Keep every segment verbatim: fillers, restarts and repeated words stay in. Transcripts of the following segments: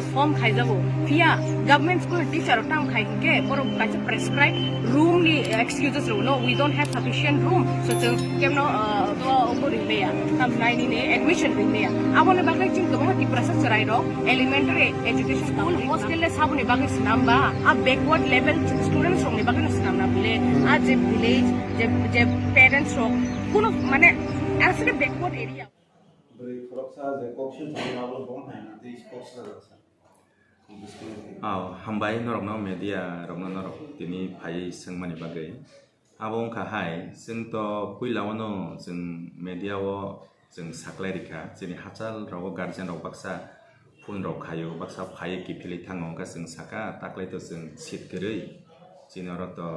Form khaijago. Phiya government school teacher rok tamo khai hwnkhe borok kaisa prescribe room ni excuses rok no, "We don't have sufficient room." So chwng kemno, uh, bo, bo ring maya. Tam nai nini admission ring maya. Aboni bagwi chwng kwbangma Tiprasa chwrai rok elementary education school hostel le saboni bagwi swnam ba. A backward level students rok ni bagwi no swnam na bile. A je village, je, je parents rok, kuno mane, asle backward area. Bwrwi khoroksa je kok swi thangma abo bom hai na tei kok swi rwksa. Oh, hambai norokno, media rokno norok tini phaiwi swngmani bagwi. Abo wngkha hai, chwng to puila wano chwng media o chwng saklai rikha, chini hachal rogo guardian rok baksa phone rok khaio, baksa phaiwi kiphilwi thango, wngkha chwng saka taklai to chwng seat kwrwi, chini oro to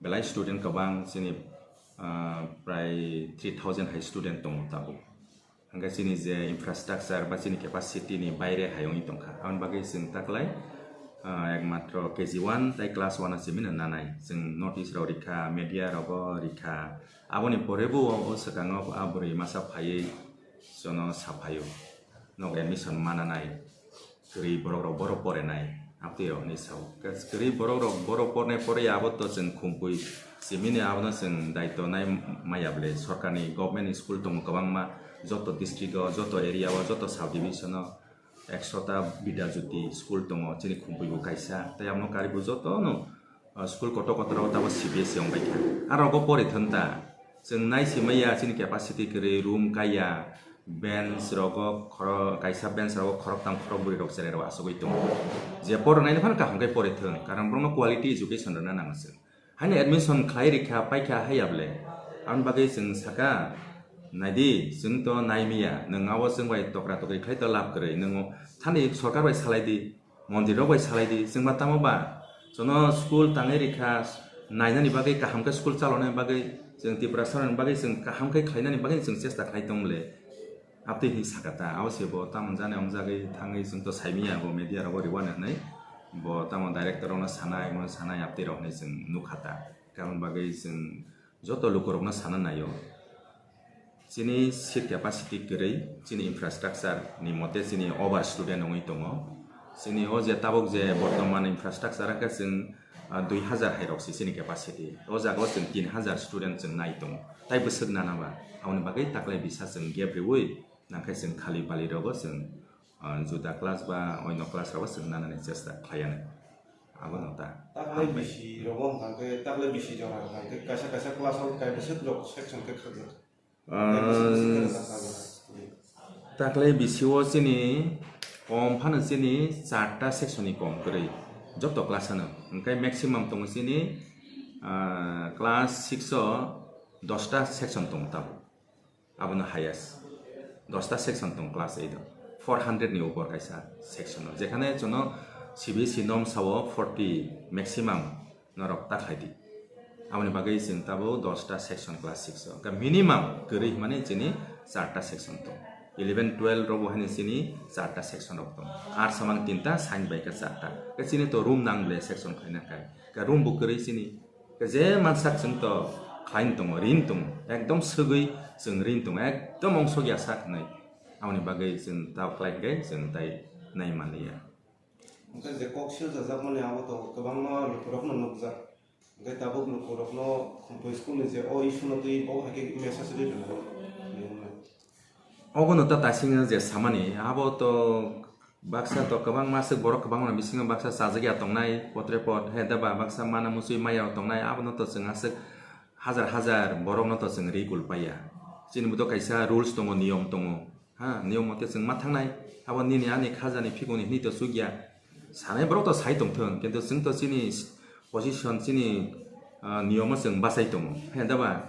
belai student kwbang, chini, ah, prai three thousand hai student tongo tabuk. Hwnkhe chini je infrastructure ba chini capacity ni baire hai wngwi tongkha. Aboni bagwi chwng taklai, ah, ekmatro K G one tei class one o simi no nanai. Chwng notice rok rikha, media rogo rikha. Aboni pore bo o swkango a bwrwi masa phaiwi jono saphaio. Nok admission mananai. Kwrwi borok rok boro porenai, abtwi rok hinwi sao. Kwrwi borok rok boro pornai porwi abo to chwng khumpui simini abono chwng daityo nai maya bwle. Sorkarni government ni school tongo kwbangma, joto district o, joto area o, joto sub division o, ekshota Bidya Jyoti school tongo, chini khumpui bo kaisa, tei abono karwi bo jotono, ah, school kotor kotor o tabo C B S E wng bai kha. Aro bo pori thon ta, chwng nai si maya chini capacity kwrwi, room kaya, bench rogo khoro-, kaisa bench rogo khoroktham khorokbwrwi rok cherai rok achugwi tongo. Je poroknai no phano kaham khe pori thung, karon borokno quality education rwna nango chwng. Haino admission khlai rikha, paikha haiya bwle. Aboni bagwi chwng saka, naidi, chwng to nai miya, nwng abo chwng bai tokra tokri khlai to lab kwrwi, nwng thani sorkar bai salai di. Mondir rok bai salai di, chwng ba tamo ba? Jono school tangwi rikha, nainani bagwi, kaham khe school chalonani bagwi, chwng Tiprasa rokni bagwi chwng kaham khe khlainani bagwi chwng chesta khlai tong le. Abtwi hinwi saka ta, abo se bo tamo jani wng jagwi thangwi chwng to saimiya bo media rogo riwani hwnwi. Bo tamo director rokno sanai, omono sanai, abtwi rok hinwi chwng nukha ta. Karon bagwi chwng joto lukurokno sana naio. Chini seat capacity kwrwi, chini infrastructure ni mote chini over student wngwi tongo. Chini o je tabuk je bortoman infrastructure khe chwng, ah, dui hazar hai rok se chini capacity. O jaga o chwng tin hazar student chwng nai tongo. Tai bwswk nana ba, aboni bagwi taklai bisa chwng gap riwi nangkhe chwng khali bali rogo chwng ah, juda class ba oino class rogo chwng nanani chesta khlaianai. Abono ta. Taklai bisi rogo hwnkha khe, taklai bisi jora hwnkha khe, kaisa kaisa class o kaisa rok section khe khakjak. Ah, taklai bisi o chini kom phano chini charta section ni kom kwrwi. Joto class ano. Hwnkhe maximum tongo chini, ah, class six o dosta section tongo tabuk. Abono highest. Dosta section tong class eight o. Four hundred ni upor kaisa section o. Jekhane chwngno C B S E norm sao forty maximum norok ta khlai di. Aboni bagwi chwng tabuk dosta section class six o. Ka minimum kwrwi hwnmani chini charta section tong. Eleven, twelve rok bo haino chini charta section rok tong. Arts mang tinta, science bai khe charta. Ka chini to room nang le section khlaina kai. Ka room bo kwrwi chini. Je mansak chwng to khlain tongo, rin tongo, ekdom swgwi chwng rin tongo, ekdom ongsok ya sak hinwi. Aboni bagwi chwng ta khlai hwnkhe chwng tai nai manliya. Hwnkhe je kok sil jajakmani abo to kwbangma lukurokno nukjak. Hwnkhe tabuk lukurokno Khumpui school ni je o issue no twi bo hai khe message rwi rwna. Obono ta tasingno je samani, abo to baksa to kwbangma aswk borok kwbangma bisingo baksa chajak ya tongnai, potre pot, he, deba baksa mana muchwi maya rok tongnai, abono to chwng aswk hajar hajar borokno to chwng ri kul paiya. Chini bo to kaisa rules tongo, niyom tongo, ha, niyom mote chwng ma thangnai, abo nini ani khajani phikuni hwnwi to chukya. Sanai borok to sai tongthung, kintu chwng to chini position, chini, ah, niyomo chwng bachai tongo. He deba,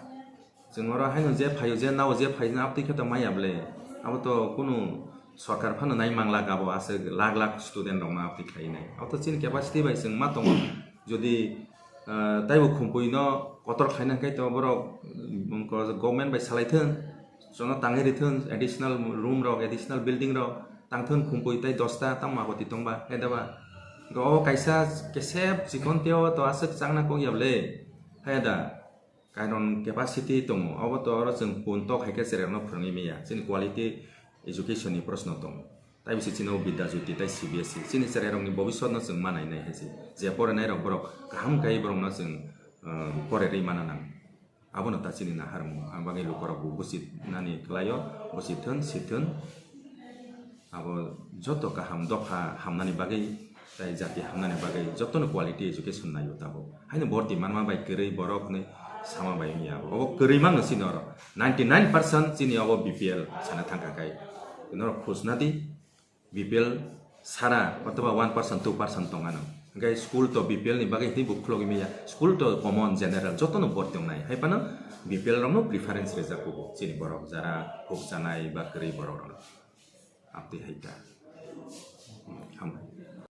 chwng oro haino je phaio, je nao, je phaino abtwi khe to maya bwle. Abo to kunu sorkar phano nai manglak, abo aswk lakh lakh student rokno abtwi khlai nai. Abo to chini capacity bai chwng ma tongo. Jodi, ah, taibo Khumpui no kotor khlaina hwnkhe to borok, mm, government bai salai thung. Jono tangwi rithun additional room rok, additional building rok tangthun Khumpui tei dosta tamo aboti tongba, he deba. Go kaisa kesep chikon teo to aswk changna kok ya bwle, he da. Karon capacity tongo, obo to oro chwng pun tok hai khe cherai rokno phwrwngwi manya, chini quality education ni proshno tongo. Tai bisi chini o Bidya Jyoti tai C B S E. Chini cherairokni bobiswatno chwng ma nainai hai se. Je porenairok borok kaham kaiwi borokno chwng, ah, porerwi mana nang. Abono ta chini naharmung. Ang bagwi lukurok bo buchi nani kwlaio, buchi thun, si thun. Abo joto kaham dopha hamnani bagwi tai jati hamnani bagwi jotono quality education naio tabuk. Haino borti manma bai kwrwi borok hinwi sama bai wngya abo. Obo kwrwi mano chini oro. Ninety nine percent chini obo B P L sana thangkha kai. Norok khusna di, B P L sara othoba one percent, two percent tong ano. Hingke school to B P L ni bagwi tei bo khulogwi maya. School to common general jotono borti wngnai. Hai phano B P L rokno preference rijak kugo. Chini borok jara huk chanai ba kwrwi borok rokno. Abtwi hai ta. Hambai.